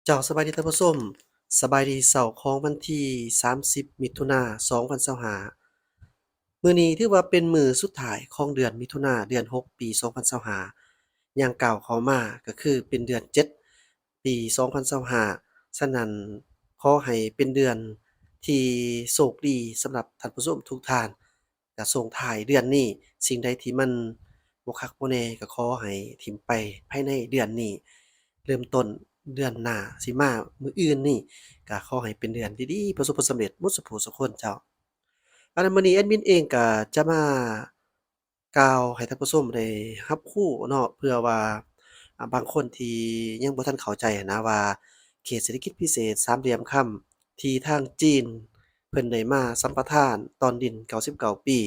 ເຈົ້າ ສະບາຍດີທ່ານຜູ້ຊົມ, ສະບາຍດີເຊົ້າຂອງວັນທີສາມສິບ ມິຖຸນາ ສອງພັນຊາວຫ້າ. ມື້ນີ້ຖືວ່າເປັນມື້ສຸດທ້າຍຂອງເດືອນມິຖຸນາ ເດືອນຫົກ ປີສອງພັນຊາວຫ້າ ຍ່າງກ້າວເຂົ້າມາກໍຄືເປັນເດືອນເຈັດ ປີສອງພັນຊາວຫ້າ. ສະນັ້ນ ຂໍໃຫ້ເປັນເດືອນທີ່ໂຊກດີສຳລັບທ່ານຜູ້ຊົມທຸກທ່ານ. ກະສົ່ງທ້າຍເດືອນນີ້, ສິ່ງໃດທີ່ມັນບໍ່ຄັກບໍ່ແນ່ ກະຂໍໃຫ້ຖິ້ມໄປພາຍໃນເດືອນນີ້. ເລີ່ມຕົ້ນເດືອນໜ້າຊິມາມື້ອື່ນນີ້ ກະຂໍໃຫ້ເປັນເດືອນດີໆ ປະສົບຜົນສຳເລັດໝົດສູ່ຜູ້ສູ່ຄົນເຈົ້າ. ອັນນັ້ນ ມື້ນີ້ແອດມິນເອງກະຈະມາກ່າວໃຫ້ທ່ານຜູ້ຊົມໄດ້ຮັບຮູ້ເນາະ, ເພື່ອວ່າ ອາ ບາງຄົນທີ່ຍັງບໍ່ທັນເຂົ້າໃຈຫັ້ນນະ ວ່າເຂດເສດຖະກິດພິເສດສາມຫຼ່ຽມຄຳ ທີ່ທາງຈີນເພິ່ນໄດ້ມາສຳປະທານຕອນດິນເກົ້າສິບເກົ້າປີ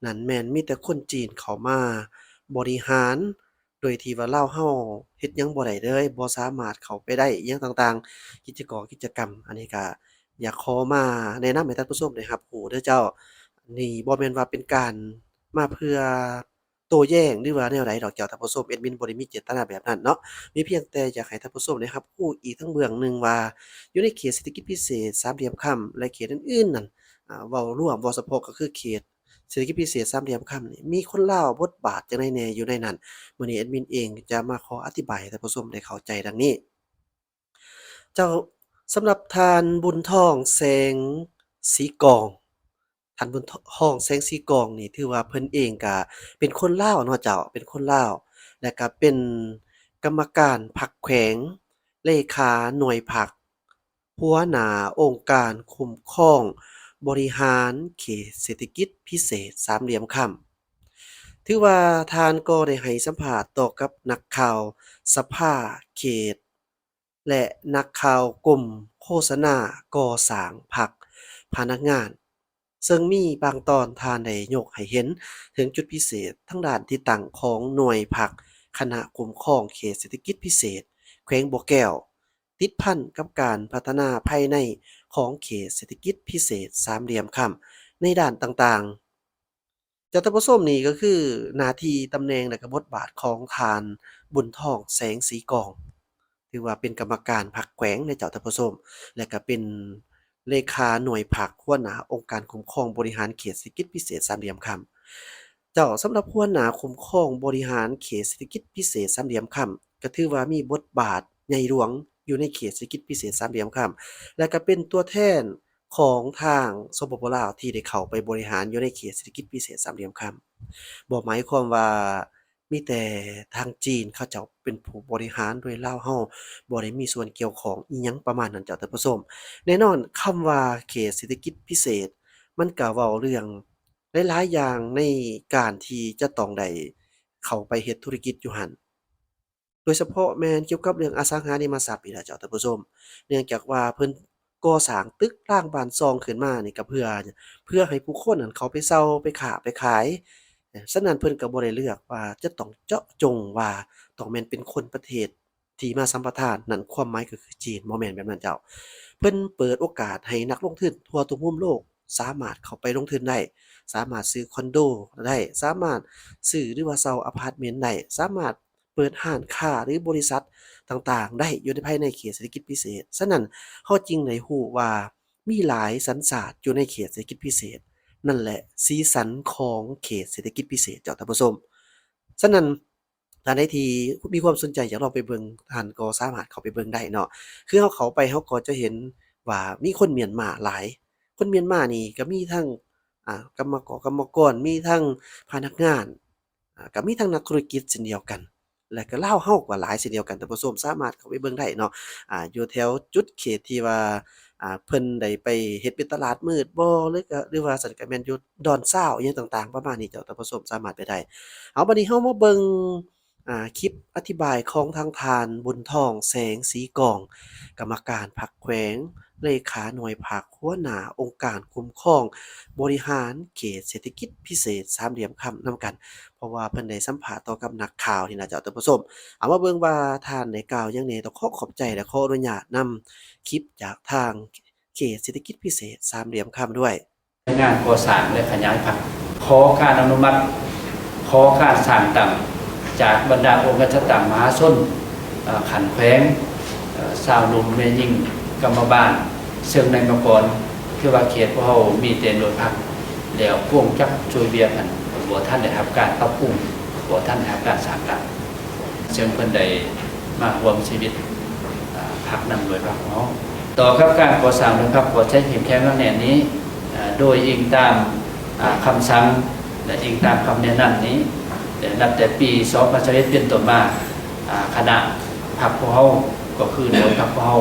ນັ້ນ ແມ່ນມີແຕ່ຄົນຈີນເຂົ້າມາບໍລິຫານ ໂດຍທີ່ວ່າລາວເຮົາເຮັດຫຍັງບໍ່ໄດ້ເລີຍ, ບໍ່ສາມາດເຂົ້າໄປໄດ້ອີ່ຫຍັງຕ່າງໆ ກິດຈະກອກກິດຈະກຳ. ອັນນີ້ກະຢາກຂໍມາແນະນຳໃຫ້ທ່ານຜູ້ຊົມໄດ້ຮັບຮູ້ເດີເຈົ້າ. ນີ້ບໍ່ແມ່ນວ່າເປັນການມາເພື່ອ ໂຕ້ແຍ້ງ ຫຼືວ່າແນວໃດດອກເຈົ້າທ່ານຜູ້ຊົມ, ແອດມິນບໍ່ໄດ້ມີເຈດຕະນາແບບນັ້ນເນາະ. ມີພຽງແຕ່ຢາກໃຫ້ທ່ານຜູ້ຊົມໄດ້ຮັບຮູ້ອີກທັງເບື້ອງໜຶ່ງວ່າ ຢູ່ໃນເຂດເສດຖະກິດພິເສດສາມຫຼ່ຽມຄຳ ແລະ ເຂດອື່ນໆນັ້ນ ອາ ເວົ້າລວມ ເວົ້າສະເພາະກໍຄືເຂດເສດຖະກິດພິເສດສາມຫຼ່ຽມຄຳນີ້ ມີຄົນລາວບົດບາດຈັ່ງໃດແດ່ຢູ່ໃນນັ້ນ. ມື້ນີ້ແອດມິນເອງຈະມາຂໍອະທິບາຍໃຫ້ທ່ານຜູ້ຊົມໄດ້ເຂົ້າໃຈດັ່ງນີ້. ເຈົ້າ ສຳລັບທ່ານບຸນທອງ ແສງສີກອງ, ທ່ານບຸນທອງ ແສງສີກອງນີ້ ຖືວ່າເພິ່ນເອງກະເປັນຄົນລາວເນາະເຈົ້າ, ເປັນຄົນລາວ ແລະກະເປັນກຳມະການພັກແຂວງ, ເລຂາໜ່ວຍພັກ, ຫົວໜ້າອົງການຄຸ້ມຄອງບໍລິຫານເຂດເສດຖະກິດພິເສດສາມຫຼ່ຽມຄຳ. ຖືວ່າທ່ານກໍໄດ້ໃຫ້ສຳພາດຕໍ່ກັບນັກຂ່າວສະພາເຂດ ແລະ ນັກຂ່າວກົມໂຄສະນາກໍ່ສ້າງພັກພະນັກງານ, ເຊິ່ງມີບາງຕອນທ່ານໄດ້ຍົກໃຫ້ເຫັນເຖິງຈຸດພິເສດທາງດ້ານທີ່ຕັ້ງຂອງໜ່ວຍພັກຄະນະຄຸ້ມຄອງເຂດເສດຖະກິດພິເສດແຂວງບໍ່ແກ້ວ, ຕິດພັນກັບການພັດທະນາພາຍໃນຂອງເຂດເສດຖະກິດພິເສດສາມຫຼ່ຽມຄຳໃນດ້ານຕ່າງໆ. ເຈົ້າ ທ່ານຜູ້ຊົມ, ນີ້ກໍຄືໜ້າທີ່, ຕຳແໜ່ງ ແລະ ກະບົດບາດຂອງທ່ານ ບຸນທອງ ແສງສີກອງ, ຖືວ່າເປັນກຳມະການພັກແຂວງເດ້ເຈົ້າ ທ່ານຜູ້ຊົມ, ແລະ ກະເປັນເລຂາໜ່ວຍພັກ, ຫົວໜ້າອົງການຄຸ້ມຄອງບໍລິຫານເຂດເສດຖະກິດພິເສດສາມຫຼ່ຽມຄຳ. ເຈົ້າ, ສຳລັບຫົວໜ້າຄຸ້ມຄອງບໍລິຫານເຂດເສດຖະກິດພິເສດສາມຫຼ່ຽມຄຳ ກໍຖືວ່າມີບົດບາດໃຫຍ່ຫຼວງຢູ່ໃນເຂດເສດຖະກິດພິເສດສາມຫຼ່ຽມຄຳ ແລະ ກໍເປັນຕົວແທນ ຂອງທາງ ສປປ ລາວ ທີ່ໄດ້ເຂົ້າໄປບໍລິຫານຢູ່ໃນເຂດເສດຖະກິດພິເສດສາມຫຼ່ຽມຄຳ. ບໍ່ໝາຍຄວາມວ່າມີແຕ່ທາງຈີນເຂົາເຈົ້າເປັນຜູ້ບໍລິຫານ ໂດຍລາວເຮົາບໍ່ໄດ້ມີສ່ວນກ່ຽວຂ້ອງອີ່ຫຍັງປະມານນັ້ນເຈົ້າ ທ່ານຜູ້ຊົມ. ແນ່ນອນ ຄຳວ່າເຂດເສດຖະກິດພິເສດ ມັນກະເວົ້າເລື່ອງຫຼາຍໆຢ່າງໃນການທີ່ຈະຕ້ອງໄດ້ເຂົ້າໄປເຮັດທຸລະກິດຢູ່ຫັ້ນ. ໂດຍສະເພາະແມ່ນກ່ຽວກັບເລື່ອງອະສັງຫາລິມະຊັບນີ້ລະເຈົ້າ ທ່ານຜູ້ຊົມ. ເນື່ອງຈາກວ່າເພິ່ນກໍ່ສ້າງຕຶກລາງບ້ານຊ່ອງຂຶ້ນມານີ້ກໍເພື່ອ ເພື່ອໃຫ້ຜູ້ຄົນນັ້ນເຂົ້າໄປເຊົ່າ ໄປຄ້າ ໄປຂາຍ. ສະນັ້ນເພິ່ນກໍບໍ່ໄດ້ເລືອກວ່າຈະຕ້ອງເຈາະຈົງວ່າຕ້ອງແມ່ນເປັນຄົນປະເທດທີ່ມາສຳປະທານ, ນັ້ນຄວາມໝາຍກໍຄືຈີນ, ບໍ່ແມ່ນແບບນັ້ນເຈົ້າ. ເພິ່ນເປີດໂອກາດໃຫ້ນັກລົງທຶນທົ່ວທຸກມຸມໂລກສາມາດເຂົ້າໄປລົງທຶນໄດ້, ສາມາດຊື້ຄອນໂດໄດ້, ສາມາດຊື້ ຫຼືວ່າເຊົ່າອາພາດເມັນໄດ້, ສາມາດ ເປີດຮ້ານຄ້າ ຫຼື ບໍລິສັດຕ່າງໆໄດ້ຢູ່ໃນ ພາຍໃນເຂດເສດຖະກິດພິເສດ. ສະນັ້ນ ເຮົາຈຶ່ງໄດ້ຮູ້ວ່າມີຫຼາຍສັນຊາດຢູ່ໃນເຂດເສດຖະກິດພິເສດ. ນັ້ນແຫຼະ ສີສັນຂອງເຂດເສດຖະກິດພິເສດເຈົ້າ ທ່ານຜູ້ຊົມ. ສະນັ້ນ ທ່ານໃດທີ່ມີຄວາມສົນໃຈຢາກລອງໄປເບິ່ງ, ທ່ານກໍສາມາດເຂົ້າໄປເບິ່ງໄດ້ເນາະ. ຄືເຮົາເຂົ້າໄປ ເຮົາກໍຈະເຫັນວ່າມີຄົນມຽນມາຫຼາຍ. ຄົນມຽນມານີ້ກໍມີທັງ ອາ ກຳມະກອນ ກຳມະກອນ, ມີທັງພະນັກງານ, ອາ ກໍມີທັງນັກທຸລະກິດເຊັ່ນດຽວກັນ ແລະກໍລາວເຮົາກໍຫຼາຍເຊັ່ນດຽວກັນ. ທ່ານຜູ້ຊົມສາມາດເຂົ້າໄປເບິ່ງໄດ້ເນາະ ອາ ຢູ່ແຖວຈຸດເຂດທີ່ວ່າ ອາ ເພິ່ນໄດ້ໄປເຮັດເປັນຕະຫຼາດມືດບໍ ຫຼືກໍ ຫຼືວ່າຊັ້ນກໍແມ່ນຢູ່ດອນຊາວ ອີ່ຫຍັງຕ່າງໆປະມານນີ້ເຈົ້າ. ທ່ານຜູ້ຊົມສາມາດໄປໄດ້. ເອົາ ບັດນີ້ເຮົາມາເບິ່ງ ອາ ຄລິບອະທິບາຍຂອງທາງທ່ານ ບຸນທອງ ແສງສີກອງ, ກຳມະການພັກແຂວງ, ເລຂາໜ່ວຍພັກ, ຫົວໜ້າອົງການຄຸ້ມຄອງບໍລິຫານເຂດເສດຖະກິດພິເສດສາມຫຼ່ຽມຄຳນຳກັນ, ເພາະວ່າເພິ່ນໄດ້ສຳພາດຕໍ່ກັບນັກຂ່າວນີ້ນະເຈົ້າ ທ່ານຜູ້ຊົມ. ເອົາ ມາເບິ່ງວ່າທ່ານໄດ້ກ່າວຫຍັງແດ່. ຕ້ອງຂໍຂອບໃຈ ແລະ ຂໍອະນຸຍາດນຳຄລິບຈາກທາງເຂດເສດຖະກິດພິເສດສາມຫຼ່ຽມຄຳດ້ວຍ. ງານກໍ່ສ້າງ ແລະ ຂະຫຍາຍພັກ ຂໍການອະນຸມັດ, ຂໍການສ້າງຕັ້ງຈາກບັນດາອົງການຈັດຕັ້ງມະຫາຊົນ ເອີ ຂັ້ນແຂວງ, ເອີ ຊາວໜຸ່ມແມ່ຍິງກຳມະບານ ເຊິ່ງໃນເມື່ອກ່ອນ ຖືວ່າເຂດພວກເຮົາມີແຕ່ໜ່ວຍພັກ ແລ້ວໂຄງຈັກຊ່ວຍວຽກຫັ້ນ ບໍ່ທັນໄດ້ຮັບການປັບປຸງ, ບໍ່ທັນໄດ້ຮັບການສ້າງຕັ້ງ ເຊິ່ງເພິ່ນໄດ້ມາຮ່ວມຊີວິດ ອາ ພັກນຳໜ່ວຍພັກຂອງເຮົາ. ຕໍ່ກັບການກໍ່ສ້າງໜ່ວຍພັກປອດໄຊເຂັ້ມແຂງໜັກແໜ້ນນີ້ ອາ ໂດຍອີງຕາມ ອາ ຄຳສັ່ງ ແລະ ອີງຕາມຄຳແນະນຳນີ້ ແລະ ນັບແຕ່ປີສອງພັນຊາວເອັດເປັນຕົ້ນມາ ອາ ຄະນະພັກພວກເຮົາ ກໍຄືໜ່ວຍພັກພວກເຮົາ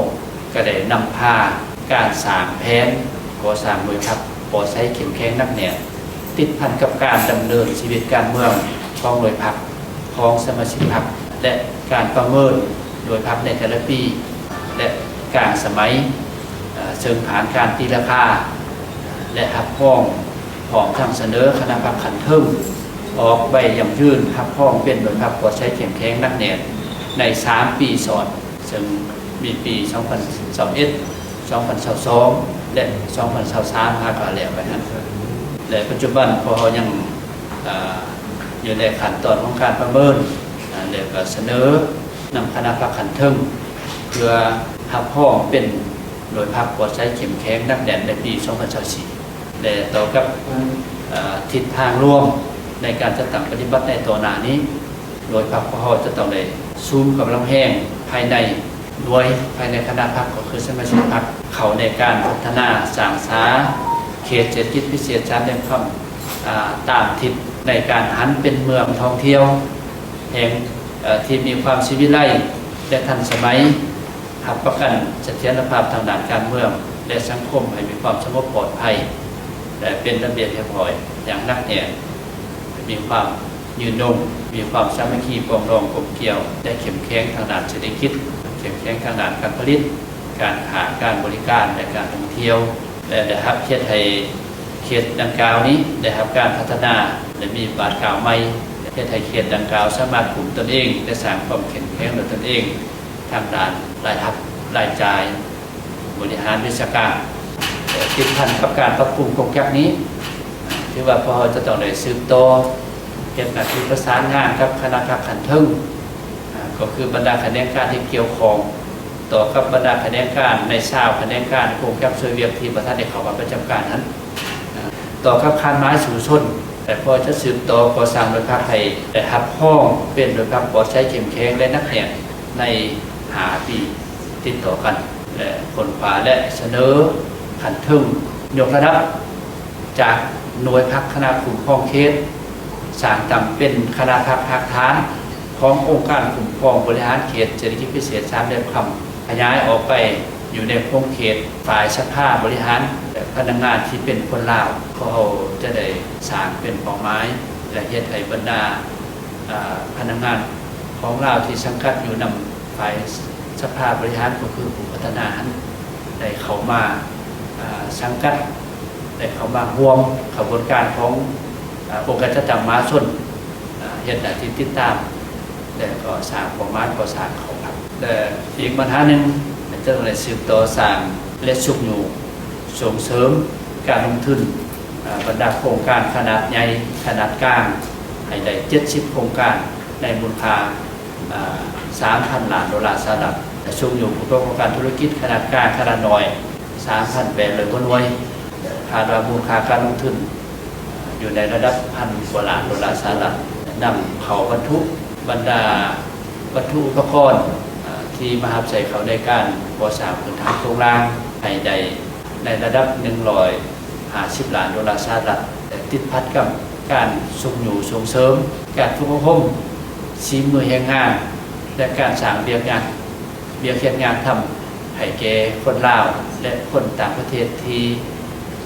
ກໍໄດ້ນຳພາການສ້າງແຜນກໍ່ສ້າງໜ່ວຍພັກປອດໄຊເຂັ້ມແຂງໜັກແໜ້ນ ຕິດພັນກັບການດຳເນີນຊີວິດການເມືອງຂອງໜ່ວຍພັກ, ຂອງສະມາຊິກພັກ ແລະ ການປະເມີນໜ່ວຍພັກໃນແຕ່ລະປີ ແລະ ກາງສະໄໝ ເຊິ່ງຜ່ານການຕີລາຄາ ແລະ ຮັບຮອງ ພ້ອມທັງສະເໜີຄະນະພັກຂັ້ນເທິງ ອອກໃບຢັ້ງຢືນຮັບຮອງເປັນໜ່ວຍພັກປອດໄຊເຂັ້ມແຂງໜັກແໜ້ນໃນສາມປີຊ້ອນ ເຊິ່ງມີປີສອງພັນຊາວເອັດ ສອງພັນຊາວສອງ ແລະ ສອງພັນຊາວສາມ ຫາກໍແລ້ວໄປຫັ້ນ ແລະ ປັດຈຸບັນພວກເຮົາຍັງ ອາ ຢູ່ໃນຂັ້ນຕອນຂອງການປະເມີນ ອາ ແລ້ວກໍສະເໜີນຳຄະນະພັກຂັ້ນເທິງ ເພື່ອຮັບຮອງເປັນໜ່ວຍພັກປອດໄຊເຂັ້ມແຂງໜັກແໜ້ນໃນປີສອງພັນຊາວສີ່ ແລະ ຕໍ່ກັບ ເອີ ທິດທາງລວມໃນການຈັດຕັ້ງປະຕິບັດໃນຕໍ່ໜ້ານີ້ ໜ່ວຍພັກຂອງເຮົາຈະຕ້ອງໄດ້ສຸມກຳລັງແຮງພາຍໃນໜ່ວຍ, ພາຍໃນຄະນະພັກ ກໍຄືສະມາຊິກພັກ ເຂົ້າໃນການພັດທະນາສ້າງສາເຂດເສດຖະກິດພິເສດສາມຫຼ່ຽມຄຳ ອາ ຕາມທິດໃນການຫັນເປັນເມືອງທ່ອງທ່ຽວແຫ່ງ ເອີ ທີ່ມີຄວາມສີວິໄລ ແລະ ທັນສະໄໝ. ຮັບປະກັນສະຖຽນລະພາບທາງດ້ານການເມືອງ ແລະ ສັງຄົມໃຫ້ມີຄວາມສະຫງົບປອດໄພ ແລະ ເປັນລະບຽບຮຽບຮ້ອຍຢ່າງໜັກແໜ້ນ, ມີຄວາມຍືນຍົງ, ມີຄວາມສາມັກຄີປອງດອງກົມກຽວ ແລະ ເຂັ້ມແຂງທາງດ້ານເສດຖະກິດ, ເຂັ້ມແຂງທາງດ້ານການຜະລິດ, ການຄ້າ, ການບໍລິການ ແລະ ການທ່ອງທ່ຽວ ແລະ ໄດ້ຮັບເຮັດໃຫ້ເຂດດັ່ງກ່າວນີ້ໄດ້ຮັບການພັດທະນາ ແລະ ມີບາດກ້າວໃໝ່, ເຮັດໃຫ້ເຂດດັ່ງກ່າວສາມາດກຸ້ມຕົນເອງ ແລະ ສ້າງຄວາມເຂັ້ມແຂງດ້ວຍຕົນເອງ ທາງດ້ານລາຍຮັບ, ລາຍຈ່າຍ, ບໍລິຫານວິຊາການ ແລະ ຕິດພັນກັບການປັບປຸງໂຄງຈັກນີ້ ຖືວ່າພວກເຮົາຈະຕ້ອງໄດ້ສືບຕໍ່ເຮັດໜ້າທີ່ປະສານງານກັບຄະນະພັກຂັ້ນເທິງ ອາ ກໍຄືບັນດາຂະແໜງການທີ່ກ່ຽວຂ້ອງ ຕໍ່ກັບບັນດາຂະແໜງການໃນຊາວຂະແໜງການໂຄງຈັກຊ່ວຍວຽກທີ່ບໍ່ທັນໄດ້ເຂົ້າມາປະຈຳການນັ້ນ ອາ ຕໍ່ກັບຄານໝາຍສູ້ຊົນ ແລະ ກໍຈະສືບຕໍ່ກໍ່ສ້າງໜ່ວຍພັກໃຫ້ໄດ້ຮັບຮອງເປັນໜ່ວຍພັກປອດໄຊເຂັ້ມແຂງ ແລະ ໜັກແໜ້ນໃນຫ້າປີຕິດຕໍ່ກັນ ແລະ ຄົ້ນຄວ້າ ແລະ ສະເໜີຂັ້ນເທິງຍົກລະດັບ ຈາກໜ່ວຍພັກຄະນະຄຸ້ມຄອງເຂດ ສ້າງຕັ້ງເປັນຄະນະພັກຮາກຖານຂອງອົງການຄຸ້ມຄອງບໍລິຫານເຂດເສດຖະກິດພິເສດສາມຫຼ່ຽມຄຳ ຂະຫຍາຍອອກໄປຢູ່ໃນຂົງເຂດຝ່າຍສະພາບໍລິຫານ ແລະ ພະນັກງານທີ່ເປັນຄົນລາວ. ພວກເຮົາຈະໄດ້ສ້າງເປັນເປົ້າໝາຍ ແລະ ເຮັດໃຫ້ບັນດາ ອາ ພະນັກງານຂອງລາວທີ່ສັງກັດຢູ່ນຳຝ່າຍສະພາບໍລິຫານ ກໍຄືຜູ້ພັດທະນາຫັ້ນ ໄດ້ເຂົ້າມາ ອາ ສັງກັດ ໄດ້ເຂົ້າມາຮ່ວມຂະບວນການຂອງ ອາ ອົງການຈັດຕັ້ງມະຫາຊົນ ອາ ເຮັດໜ້າທີ່ຕິດຕາມ ແລະ ກໍສ້າງເປົ້າໝາຍກໍ່ສ້າງເຂົ້າພັກ. ແລະ ອີກບັນຫາໜຶ່ງ ຈະຕ້ອງໄດ້ສືບຕໍ່ສ້າງ ແລະ ຊຸກຍູ້ສົ່ງເສີມການລົງທຶນ ອາ ບັນດາໂຄງການຂະໜາດໃຫຍ່, ຂະໜາດກາງ ໃຫ້ໄດ້ເຈັດສິບໂຄງການ ໃນມູນຄ່າ ອາ ສາມພັນລ້ານໂດລາສະຫະລັດ, ແລະ ຊຸກຍູ້ຜູ້ປະກອບການທຸລະກິດຂະໜາດກາງ, ຂະໜາດນ້ອຍ ສາມພັນແປດຮ້ອຍກວ່າໜ່ວຍ, ແລະ ຄາດວ່າມູນຄ່າການລົງທຶນ ຢູ່ໃນລະດັບພັນກວ່າລ້ານໂດລາສະຫະລັດ, ນຳເຂົ້າວັດຖຸ, ບັນດາວັດຖຸອຸປະກອນ ອາ ທີ່ມາຮັບໃຊ້ເຂົ້າໃນການກໍ່ສ້າງພື້ນຖານໂຄງລ່າງ ໃຫ້ໄດ້ໃນລະດັບໜຶ່ງຮ້ອຍຫ້າສິບລ້ານໂດລາສະຫະລັດ, ແລະ ຕິດພັນກັບການຊຸກຍູ້ສົ່ງເສີມການຝຶກອົບຮົມສີມືແຮງງານ ແລະ ການສ້າງວຽກງານ ວຽກເຮັດງານທຳໃຫ້ແກ່ຄົນລາວ ແລະ ຄົນຕ່າງປະເທດທີ່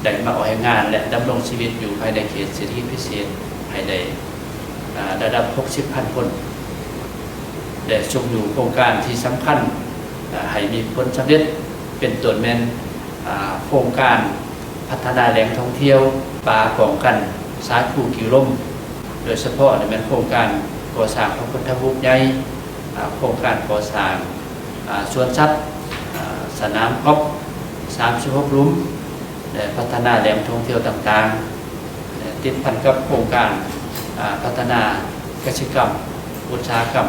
ໄດ້ມາອອກແຮງງານ ແລະ ດຳລົງຊີວິດຢູ່ພາຍໃນເຂດເສດຖະກິດພິເສດໃຫ້ໄດ້ ອາ ລະດັບຫົກສິບພັນຄົນ ແລະ ຊຸກຍູ້ໂຄງການທີ່ສຳຄັນ ອາ ໃຫ້ມີຜົນສຳເລັດ ເປັນຕົ້ນແມ່ນ ອາ ໂຄງການພັດທະນາແຫຼ່ງທ່ອງທ່ຽວປ່າປ້ອງກັນສາຍພູກີວລົມ, ໂດຍສະເພາະແມ່ນໂຄງການກໍ່ສ້າງພະພຸດທະຮູບໃຫຍ່, ອາ ໂຄງການກໍ່ສ້າງ ອາ ສວນສັດ, ອາ ສະໜາມກອບ ສາມສິບຫົກຫຼຸມ ແລະ ພັດທະນາແຫຼ່ງທ່ອງທ່ຽວຕ່າງໆ ແລະ ຕິດພັນກັບໂຄງການ ອາ ພັດທະນາກະສິກຳ, ອຸດສາຫະກຳ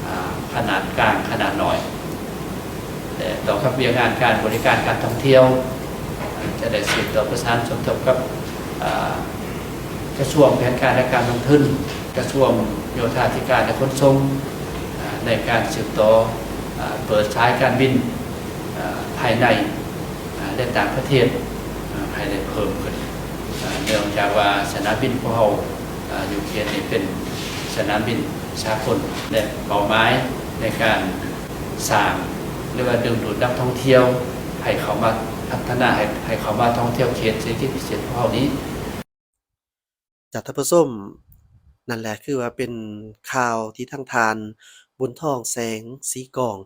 ອາ ຂະໜາດກາງ, ຂະໜາດນ້ອຍ. ແລະ ຕໍ່ກັບວຽກງານການບໍລິການການທ່ອງທ່ຽວ ຈະໄດ້ສືບຕໍ່ປະສານສົມທົບກັບ ອາ ກະຊວງແຜນການ ແລະ ການລົງທຶນ, ກະຊວງໂຍທາທິການ ແລະ ຂົນສົ່ງ ອາ ໃນການສືບຕໍ່ ອາ ເປີດສາຍການບິນ ອາ ພາຍໃນ ອາ ແລະ ຕ່າງປະເທດ ອາ ໃຫ້ໄດ້ເພີ່ມຂຶ້ນ ອາ ເນື່ອງຈາກວ່າສະໜາມບິນຂອງເຮົາ ອາ ຢູ່ເຂດນີ້ເປັນສະໜາມບິນສາກົນ ແລະ ເປົ້າໝາຍໃນການສ້າງ ຫຼືວ່າດຶງດູດນັກທ່ອງທ່ຽວໃຫ້ເຂົ້າມາພັດທະນາ ໃຫ້ ໃຫ້ເຂົ້າມາທ່ອງທ່ຽວເຂດເສດຖະກິດພິເສດຂອງເຮົານີ້. ຈາກທ່ານຜູ້ຊົມ ນັ້ນແຫຼະ ຄືວ່າເປັນຂ່າວທີ່ທາງທ່ານ ບຸນທອງ ແສງສີກອງ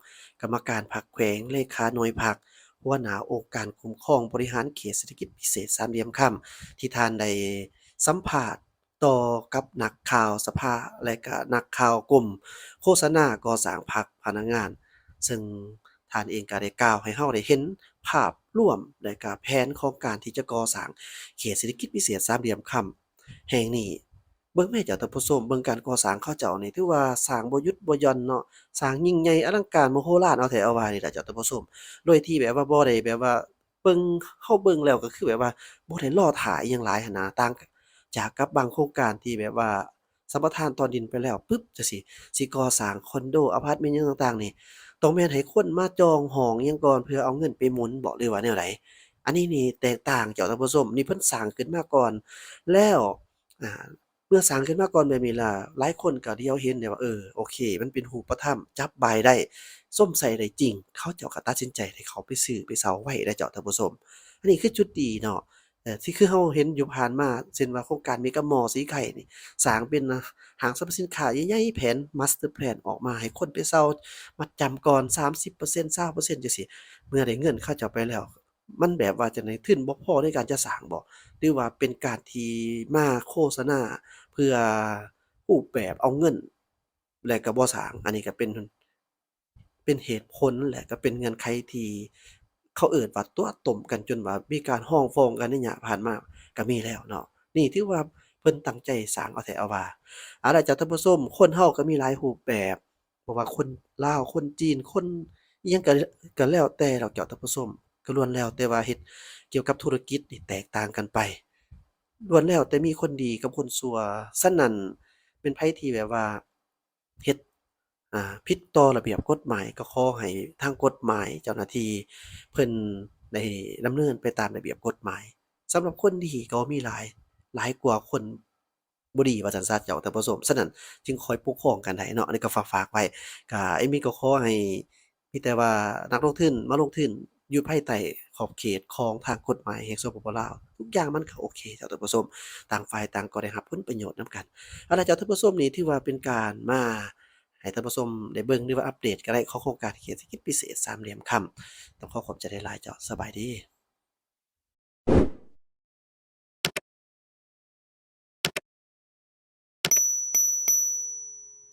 ກຳມະການພັກແຂວງ, ເລຂາໜ່ວຍພັກ, ຫົວໜ້າອົງການຄຸ້ມຄອງບໍລິຫານເຂດເສດຖະກິດພິເສດສາມຫຼ່ຽມຄຳ ທີ່ທ່ານໄດ້ສຳພາດຕໍ່ກັບນັກຂ່າວສະພາ ແລະ ກະນັກຂ່າວກົມໂຄສະນາກໍ່ສ້າງພັກພະນັກງານ ເຊິ່ງທ່ານເອງກະໄດ້ກ່າວໃຫ້ເຮົາໄດ້ເຫັນພາບລວມ ແລະ ກະແຜນຂອງການທີ່ຈະກໍ່ສ້າງເຂດເສດຖະກິດພິເສດສາມຫຼ່ຽມຄຳ ແຫ່ງນີ້. ເບິ່ງແມ້ເຈົ້າທ່ານຜູ້ຊົມ, ເບິ່ງການກໍ່ສ້າງເຂົາເຈົ້ານີ້ ຖືວ່າສ້າງບໍ່ຢຸດບໍ່ຢ່ອນເນາະ, ສ້າງຍິ່ງໃຫຍ່ອະລັງການມະໂຫລານເອົາແທ້ເອົາວ່ານີ້ລະເຈົ້າທ່ານຜູ້ຊົມ, ໂດຍທີ່ແບບວ່າບໍ່ໄດ້ແບບວ່າເບິ່ງ, ເຮົາເບິ່ງແລ້ວກໍຄືແບບວ່າບໍ່ໄດ້ລໍຖ້າອີ່ຫຍັງຫຼາຍຫັ້ນນາ, ຕ່າງຈາກກັບບາງໂຄງການທີ່ແບບວ່າສຳປະທານຕອນດິນໄປແລ້ວປຶບ ຈັ່ງຊີ້, ຊິກໍ່ສ້າງຄອນໂດ, ອາພາດເມັນຫຍັງຕ່າງໆນີ້ ຕ້ອງແມ່ນໃຫ້ຄົນມາຈອງຫ້ອງຫຍັງກ່ອນ ເພື່ອເອົາເງິນໄປໝູນບໍ ຫຼືວ່າແນວໃດ? ອັນນີ້ນີ້ແຕກຕ່າງເຈົ້າທ່ານຜູ້ຊົມ, ນີ້ເພິ່ນສ້າງຂຶ້ນມາກ່ອນແລ້ວ ອາ ເມື່ອສ້າງຂຶ້ນມາກ່ອນແບບນີ້ລະ ຫຼາຍຄົນກໍຫຼຽວເຫັນໄດ້ວ່າ ເອີ ໂອເຄ ມັນເປັນຮູບປະທຳ ຈັບບາຍໄດ້ ຊົມໃຊ້ໄດ້ຈິງ, ເຂົາເຈົ້າກໍຕັດສິນໃຈທີ່ເຂົ້າໄປຊື້ໄປເຊົ່າໄວ້ໄດ໋ເຈົ້າທ່ານຜູ້ຊົມ. ອັນນີ້ຄືຈຸດດີເນາະ ເອີ ທີ່ຄືເຮົາເຫັນຢູ່ຜ່ານມາ ເຊັ່ນວ່າໂຄງການເມກາມໍສີໄຄນີ້ ສ້າງເປັນຫ້າງສັບພະສິນຄ້າໃຫຍ່ໆ ແຜນ master plan ອອກມາໃຫ້ຄົນໄປເຊົ່າມັດຈຳກ່ອນ ສາມສິບເປີເຊັນ ຊາວເປີເຊັນ ຈັ່ງຊີ້, ເມື່ອໄດ້ເງິນເຂົາເຈົ້າໄປແລ້ວ ມັນແບບວ່າຈັ່ງໃດ ທຶນບໍ່ພໍໃນການຈະສ້າງບໍ ຫຼືວ່າເປັນການທີ່ມາໂຄສະນາເພື່ອຮູບແບບເອົາເງິນ ແລະກໍບໍ່ສ້າງ? ອັນນີ້ກໍເປັນ ເປັນເຫດຜົນ ແລະກໍເປັນເງື່ອນໄຂທີ່ເຂົາເອີ້ນວ່າຕົວະຕົ້ມກັນ ຈົນວ່າມີການຟ້ອງຮ້ອງກັນໃນໄລຍະຜ່ານມາກໍມີແລ້ວເນາະ. ນີ້ຖືວ່າເພິ່ນຕັ້ງໃຈສ້າງເອົາແທ້ເອົາວ່າ. ເອົາລະເຈົ້າທ່ານຜູ້ຊົມ, ຄົນເຮົາກໍມີຫຼາຍຮູບແບບ ບໍ່ວ່າຄົນລາວ ຄົນຈີນ ຄົນອີ່ຫຍັງກໍ ກໍແລ້ວແຕ່ດອກເຈົ້າທ່ານຜູ້ຊົມ, ກໍລ້ວນແລ້ວແຕ່ວ່າເຮັດກ່ຽວກັບທຸລະກິດນີ້ແຕກຕ່າງກັນໄປ, ລ້ວນແລ້ວແຕ່ມີຄົນດີກັບຄົນຊົ່ວ. ສະນັ້ນ ເປັນໃຜທີ່ແບບວ່າເຮັດ ອາ ຜິດຕໍ່ລະບຽບກົດໝາຍ ກໍຂໍໃຫ້ທາງກົດໝາຍ ເຈົ້າໜ້າທີ່ເພິ່ນໄດ້ດຳເນີນໄປຕາມລະບຽບກົດໝາຍ. ສຳລັບຄົນດີກໍມີຫຼາຍ ຫຼາຍກວ່າຄົນ ບໍ່ດີວ່າຊັ້ນຊະເຈົ້າທ່ານຜູ້ຊົມ. ສະນັ້ນຈຶ່ງຄ່ອຍປົກຄອງກັນໄດ້ເນາະ, ອັນນີ້ກໍຝາກ ຝາກໄວ້. ກະເອມມີກໍຂໍໃຫ້ມີແຕ່ວ່ານັກລົງທຶນມາລົງທຶນຢູ່ພາຍໃຕ້ຂອບເຂດຂອງທາງກົດໝາຍແຫ່ງ ສປປ ລາວ, ທຸກຢ່າງມັນກໍໂອເຄເຈົ້າທ່ານຜູ້ຊົມ, ຕ່າງຝ່າຍຕ່າງກໍໄດ້ຮັບຜົນປະໂຫຍດນຳກັນ. ເອົາລະເຈົ້າທ່ານຜູ້ຊົມ, ນີ້ຖືວ່າເປັນການມາໃຫ້ທ່ານຜູ້ຊົມໄດ້ເບິ່ງ ຫຼືວ່າອັບເດດກໍໄດ້ ຂອງໂຄງການເຂດເສດຖະກິດພິເສດສາມຫຼ່ຽມຄຳ. ຕ້ອງຂໍຂອບໃຈຫຼາຍໆເຈົ້າ, ສະບາຍດີ.